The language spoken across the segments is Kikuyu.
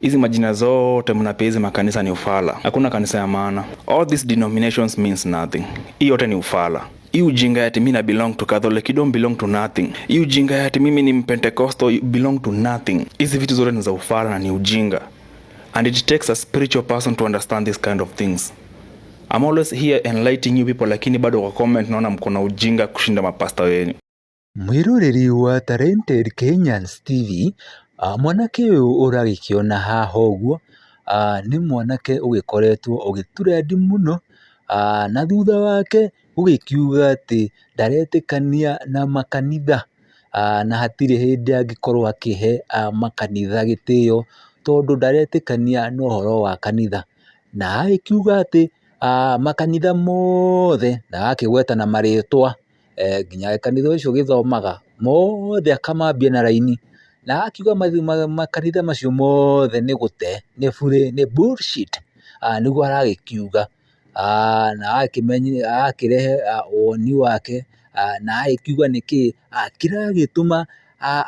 Hizi majina zote mnapea hizi makanisa ni ufala. Hakuna kanisa ya maana. All these denominations means nothing. Hii yote ni ufala. Hii ujinga ati mimi na belong to Catholic, you don't belong to nothing. Hii ujinga ati mimi ni Pentecostal, you belong to nothing. Hizi vitu zote ni za ufala na ni ujinga. And it takes a spiritual person to understand this kind of things. I'm always here enlightening you people, lakini bado kwa comment naona mko na ujinga kushinda mapasta wenyu. Mwĩroreri wa Talented Kenyans TV, mwanake ũyũ ũragĩkĩona haha ũguo, nĩ mwanake ũgĩkoretwo ũgĩ trend mũno, na thutha wake gũgĩkiuga atĩ ndaretĩkania na makanitha, na hatirĩ hĩndĩ angĩkorwo akĩhe makanitha gĩtĩo tondũ ndaretĩkania na ũhoro wa kanitha. Na agĩkiuga atĩ makanitha mothe, na agakĩgweta na marĩtwa, nginya kanitha ũcio ũgĩthomaga, mothe akamambia na raini, na akiuga makanitha macio mothe nĩ gũte, nĩ bure, nĩ bullshit, nĩguo aragĩkiuga. Na agakĩrehe woni wake, na agĩkiuga nĩkĩ kĩragĩtũma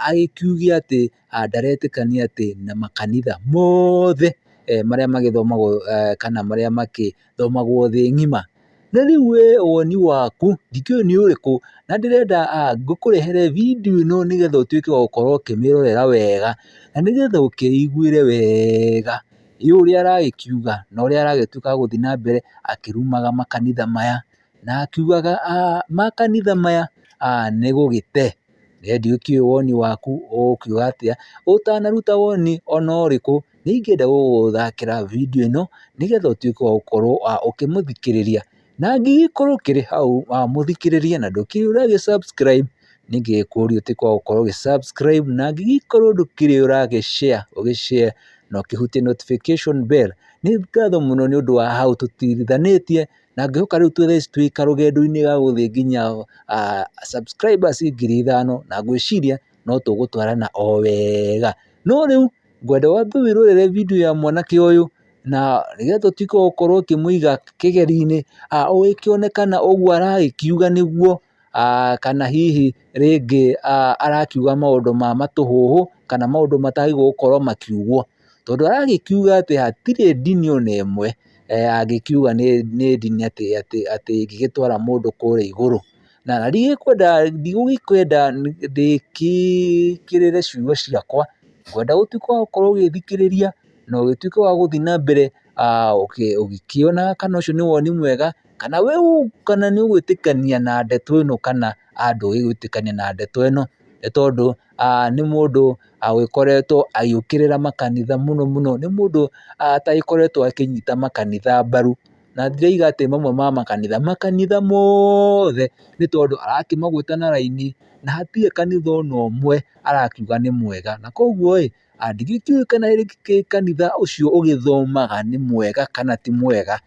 agĩkiuge atĩ ndaretĩkania atĩ na makanitha mothe marĩa magĩthomagwo kana marĩa makĩthomagwo thĩ ng'ima. Na rĩu we woni waku ndikĩũĩ nĩ ũrĩkũ, na ndĩrenda ngũkũrehere video ĩno nĩgetha ũtuĩke wa gũkorwo ũkĩmĩrorera wega, na nĩgetha ũkĩiguĩre wega ĩ ũrĩa aragĩkiuga na ũrĩa aragĩtuĩka wa gũthiĩ na mbere akĩrumaga makanitha maya, na akiugaga makanitha maya nĩ gũgĩte. We ndikĩũĩ woni waku ũkiuga atĩa, ũtanaruta woni ona ũrĩkũ, nĩ ingĩenda gũgũthakĩra video ĩno nĩgetha ũtuĩke wa gũkorwo ũkĩmũthikĩrĩria. Na angĩgĩkorwo ũkĩrĩ hau wamũthikĩrĩria na ndũkĩrĩ ũragĩ subscribe, nĩ ingĩgĩkũria ũtuĩke wa gũkorwo ũgĩ subscribe, na angĩgĩkorwo ndũkĩrĩ ũragĩ share, ũgĩ share na ũkĩhutie notification bell. Nĩ ngatho mũno nĩ ũndũ wa hau tũtigithanĩtie, na ngĩhoka rĩu twĩ thaa ici twĩ karũgendo-inĩ ga gũthiĩ nginya subscribers 5,000, na ngwĩciria no tũgũtwarana o wega. No rĩu ngwenda wambe wĩrorere video ya mwanake ũyũ, na nĩgetha ũtuĩke wa gũkorwo ũkĩmũiga kĩgeri-inĩ, ũgĩkĩone kana ũguo aragĩkiuga nĩguo, kana hihi rĩngĩ arakiuga maũndũ ma matũhũhũ, kana maũndũ matagĩrĩirwo gũkorwo makiugwo. Tondũ aragĩkiuga atĩ hatirĩ ndini ona ĩmwe angĩkiuga nĩ ndini atĩ ĩngĩgĩtwara mũndũ kũrĩa igũrũ. Na ndigũgĩkwenda ndĩkĩrĩre ciugo ciakwa, ngwenda ũtuĩke wa gũkorwo ũgĩthikĩrĩria na ũgĩtuĩke wa gũthiĩ na mbere ũgĩkĩonaga kana ũcio nĩ woni mwega, kana we kana nĩ ũgwĩtĩkania na ndeto ĩno kana ndũgũgĩtĩkania na ndeto ĩno, nĩ tondũ nĩ mũndũ ũgĩkoretwo agĩũkĩrĩra makanitha mũno mũno, nĩ mũndũ atagĩkoretwo akĩnyita makanitha mbaru, na ndirauga atĩ mamwe ma makanitha, makanitha mothe, nĩ tondũ arakĩmagweta na raini, na hatirĩ kanitha ona ũmwe arakiuga nĩ mwega, na koguo ĩ, ndingĩkĩũĩ kana kanitha ũcio ũgĩthomaga nĩ mwega kana ti mwega.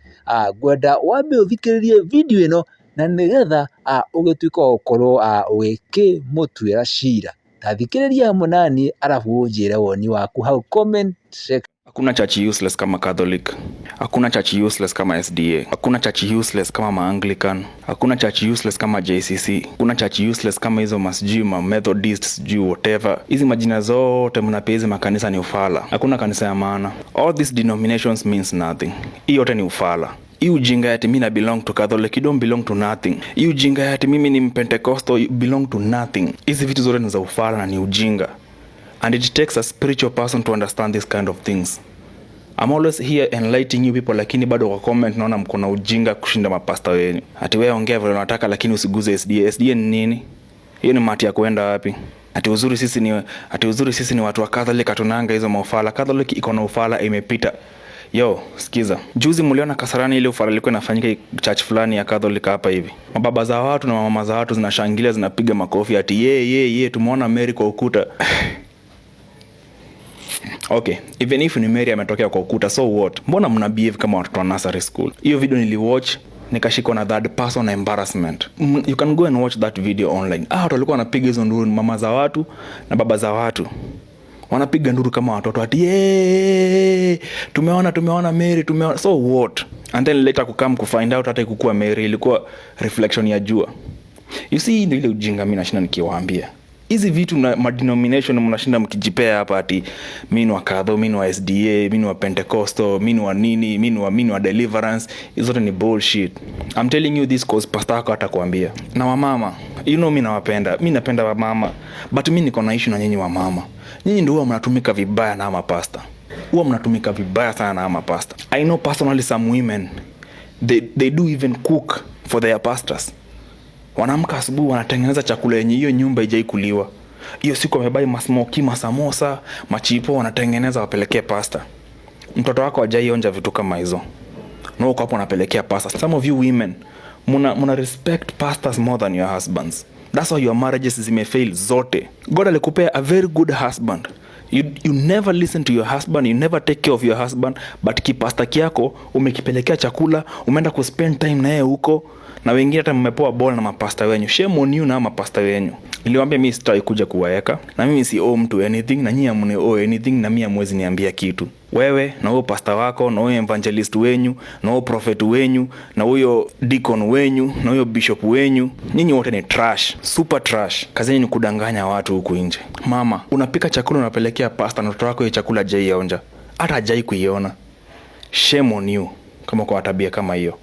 Ngwenda wambe ũthikĩrĩrie video ĩno na nĩgetha ũgĩtuĩke wa gũkorwo ũgĩkĩmũtuĩra cira. Ta thikĩrĩria hamwe naniĩ arabu ũnjĩre woni waku hau comment section. Hakuna church useless kama Catholic. Hakuna church useless kama SDA. Hakuna church useless kama ma-Anglican. Hakuna church useless kama JCC. Hakuna church useless kama hizo masijui ma Methodist, sijui whatever. Hizi majina zote mnapea hizi makanisa ni ufala. Hakuna kanisa ya maana. All these denominations means nothing. Hii yote ni ufala. Hii ujinga ati mimi na belong to Catholic, you don't belong to nothing. Hii ujinga ati mimi ni Pentecostal, you belong to nothing. Hizi vitu zote ni za ufala na ni ujinga. And it takes a spiritual person to understand this kind of things. I'm always here enlightening you people, lakini bado kwa comment naona mko na ujinga kushinda mapasta wenyu. Ati wewe ongea vile unataka lakini usiguze SDA. SDA ni nini? Hiyo ni mati ya kuenda wapi? Ati uzuri sisi ni watu wa Catholic, hatunanga hizo maufala. Catholic iko na ufala imepita. Yo, sikiza. Juzi mliona Kasarani ile ufala ilikuwa inafanyika church fulani ya Catholic hapa hivi. Mababa za watu na mama za watu zinashangilia, zinapiga makofi ati ye ye ye, tumeona Mary kwa ukuta. Okay, even if ni Mary ametokea kwa ukuta, so what? Mbona mna behave kama watoto wa nursery school? Hiyo video niliwatch nikashikwa na third person embarrassment. You can go and watch that video online. Ah, watu walikuwa wanapiga hizo nduru, mama za watu na baba za watu wanapiga nduru kama watoto ati "Yee, tumeona, tumeona Mary, tumeona." So what? And then later kukam kufind out hata ikukuwa Mary, ilikuwa reflection ya jua. You see, ndio ile ujinga mimi nashinda nikiwaambia. Hizi vitu na madenomination mnashinda mkijipea hapa ati mi ni wa Kadho, mi ni wa SDA, mi ni wa Pentecostal, mi ni wa nini, mi ni wa deliverance, hizo zote ni bullshit. I'm telling you this cause pastor wako atakwambia. Na wamama, you know mi nawapenda, mi napenda wamama, but mi niko na issue na nyinyi wamama. Nyinyi ndio huwa mnatumika vibaya na mapasta, huwa mnatumika vibaya sana na mapasta. I know personally some women, they do even cook for their pastors. Wanaamka asubuhi, wanatengeneza chakula yenye hiyo nyumba ijai kuliwa. Hiyo siku wamebuy masmokie, masamosa, machipo, wanatengeneza wapelekee pasta. Mtoto wako hajaionja vitu kama hizo na uko hapo unapelekea pasta. Some of you women muna respect pastors more than your husbands. That's why your marriages zimefail zote. God alikupea a very good husband. You never listen to your husband, you never take care of your husband, but kipasta kiako umekipelekea chakula, umeenda kuspend time naye huko, na wengine hata mmepoa ball na mapasta wenyu. Shame on you na mapasta wenyu. Niliwaambia mi sitaki kuja kuwaeka, na mimi si owe mtu anything, na nyinyi hamni owe anything, na mimi hamwezi niambia kitu. Wewe na huyo pasta wako na huyo evangelist wenyu na huyo prophet wenyu na huyo deacon wenyu na huyo bishop wenyu, nyinyi wote ni trash, super trash. Kazi yenu ni kudanganya watu huku nje. Mama, unapika chakula unapelekea pasta, na mtoto wako hiyo chakula hajaionja, hata hajai kuiona. Shame on you kama kwa tabia kama hiyo.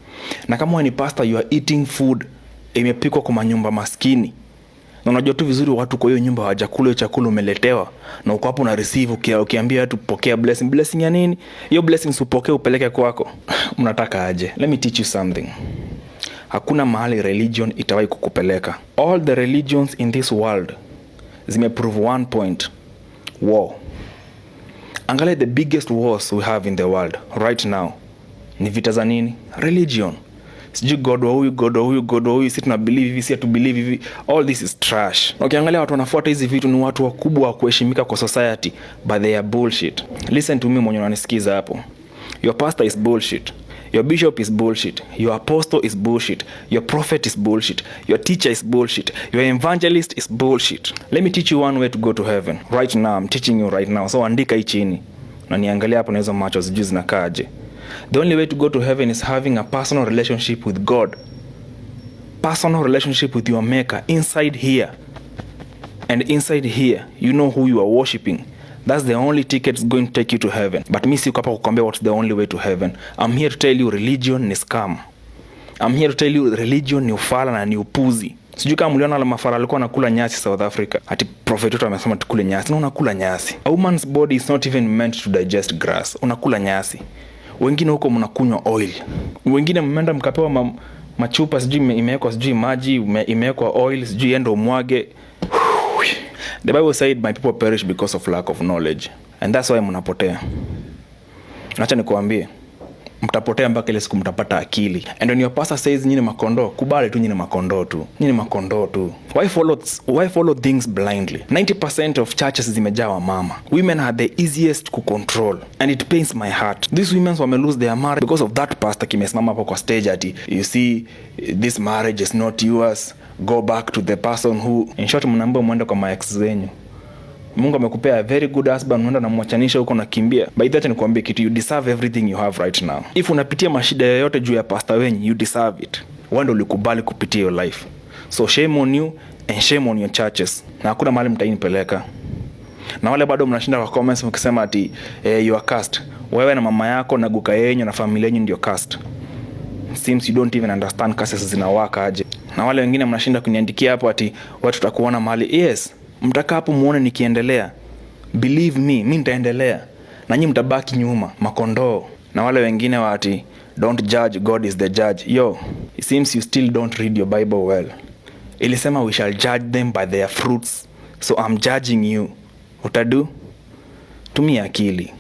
Na kama wewe ni pastor, you are eating food imepikwa kwa manyumba maskini, na unajua tu vizuri watu kwa hiyo nyumba hawajakula hiyo chakula umeletewa, na uko hapo una receive ukiambia watu pokea blessing. Blessing ya nini hiyo? Blessing upokee upeleke kwako. Mnataka aje? Let me teach you something. Hakuna mahali religion itawahi kukupeleka. All the religions in this world zimeprove one point: war. Angalia the biggest wars we have in the world right now ni vita za nini? Religion. Sijui god wa huyu, god wa huyu, god wa huyu, si tuna believe hivi, si hatu believe hivi. All this is trash. Na ukiangalia watu wanafuata hizi vitu ni watu wakubwa wa kuheshimika kwa society, but they are bullshit. Listen to me, mwenye unanisikiza hapo. Your pastor is bullshit. Your bishop is bullshit. Your apostle is bullshit. Your prophet is bullshit. Your teacher is bullshit. Your evangelist is bullshit. Let me teach you one way to go to heaven. Right now, I'm teaching you right now. So andika hii chini. Na niangalia hapo na hizo macho sijui zinakaaje. The only way to go to heaven is having a personal relationship with God. Personal relationship with your maker inside here. And inside here, you know who you are worshiping. That's the only ticket that's going to take you to heaven. But mi siko hapa kukwambia what's the only way to heaven. I'm here to tell you religion ni scam. I'm here to tell you religion ni ufala na ni upuzi. Sijui kama mliona wale mafala alikuwa anakula nyasi South Africa. Ati prophet wetu amesema tukule nyasi. Na unakula nyasi. A woman's body is not even meant to digest grass. Unakula nyasi. Wengine huko mnakunywa oil. Wengine mmeenda mkapewa machupa sijui imewekwa sijui maji, imewekwa oil, sijui endo umwage. The Bible said my people perish because of lack of knowledge. And that's why mnapotea. Acha nikuambie, mtapotea mpaka ile siku mtapata akili. And when your pastor says nyinyi ni makondoo, kubali tu nyinyi ni makondoo tu. Nyinyi ni makondoo tu. Why follow things blindly? 90% of churches zimejaa wamama. Women are the easiest to control, and it pains my heart. These women wame lose their marriage because of that pastor kimesimama hapo kwa stage ati you see, this marriage is not yours, go back to the person who. In short, mnaambiwa mwende kwa maex zenyu. Mungu amekupea a very good husband, unaenda namwachanisha huko nakimbia. By the way, nikuambie kitu, you deserve everything you have right now. If unapitia mashida yoyote juu ya pastor wenyu, you deserve it. Wewe ndio ulikubali kupitia your life. So shame on you and shame on your churches. Na hakuna mahali mtainipeleka. Na wale bado mnashinda kwa comments mkisema ati you are cursed. Wewe na mama yako na guka yenyu na familia yenyu ndio cursed. Seems you don't even understand curses zinawaka aje. Na wale wengine mnashinda kuniandikia hapo ati watu tutakuona mahali. Yes, mtakaa hapo muone nikiendelea. Believe me, mi nitaendelea. Na nyinyi mtabaki nyuma, makondoo. Na wale wengine wa ati don't judge, God is the judge. Yo, it seems you still don't read your Bible well. Ilisema we shall judge them by their fruits. So I'm judging you. Utadu? Tumia akili.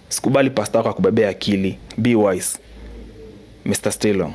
Sikubali pastor wako akubebea akili. Be wise. Mr. Stilong.